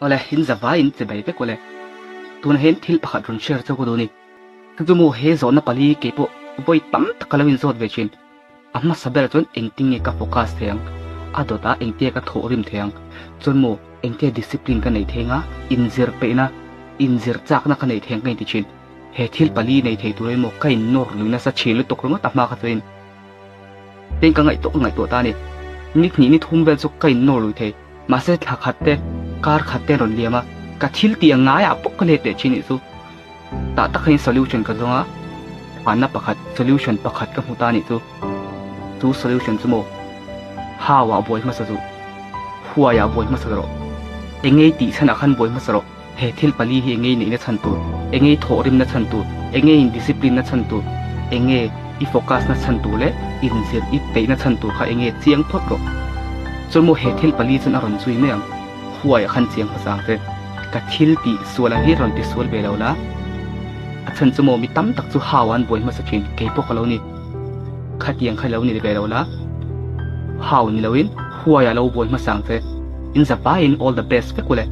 Awle, in zavai in che bai vek awle. Tunah hian thil pakhat rawn share chauh ka duh a ni. Chu chu maw he zawhna pali kei pawh vawi tam tak ka lo inzawt ve thin. A hmasa berah chuan engtin nge ka focus thei ang? A dawtah engtia ka thawh rim thei ang? Chuan maw engtia discipline ka neih thei anga inzir peihna, inzir chakna ka neih thei ang ka inti thin. He thil pali nei thei tur emaw ka innawr lui nasa thin lutuk ringawt a hma kha chuan tin ka ngaihtuah ka ngaihtuah ta a ni. Ni hnih ni thum vel chu ka innawr lui thei. Mahse thla khat te, kar khat te rawn liam a, ka thil tih ang ngaiah pawh ka let leh thin nih chu. Tah tak hian solution ka zawng a, phanna pakhat, solution pakhat ka hmu ta nih chu. Chu solution chu maw? How ah buai hmasa zuh. Why ah buai hmasa rawh. Engei tih chhanah khan buai hmasa rawh. He thil pali hi engei neihna chhan tur, engei thawhrimna chhan tur, engei in discipline na chhan tur, enge i focus na chhan tur leh inzir i peihna chhan tur kha enge chiang phawt rawh. Chuan maw he thil pali chuan a rawn zui mai ang. Huai ah khan chiang hmasa ang che. Ka thil tih sual ang hi rawn ti sual ve lo la. A chhan chu maw mi tam tak chu hau ah an buai hmasa thin, kei pawh ka lo ni. Khatiang kha lo ni ve lo la. Hau ni loin huai ah lo buai hmasa ang che. In zavaiin all the best vek u le.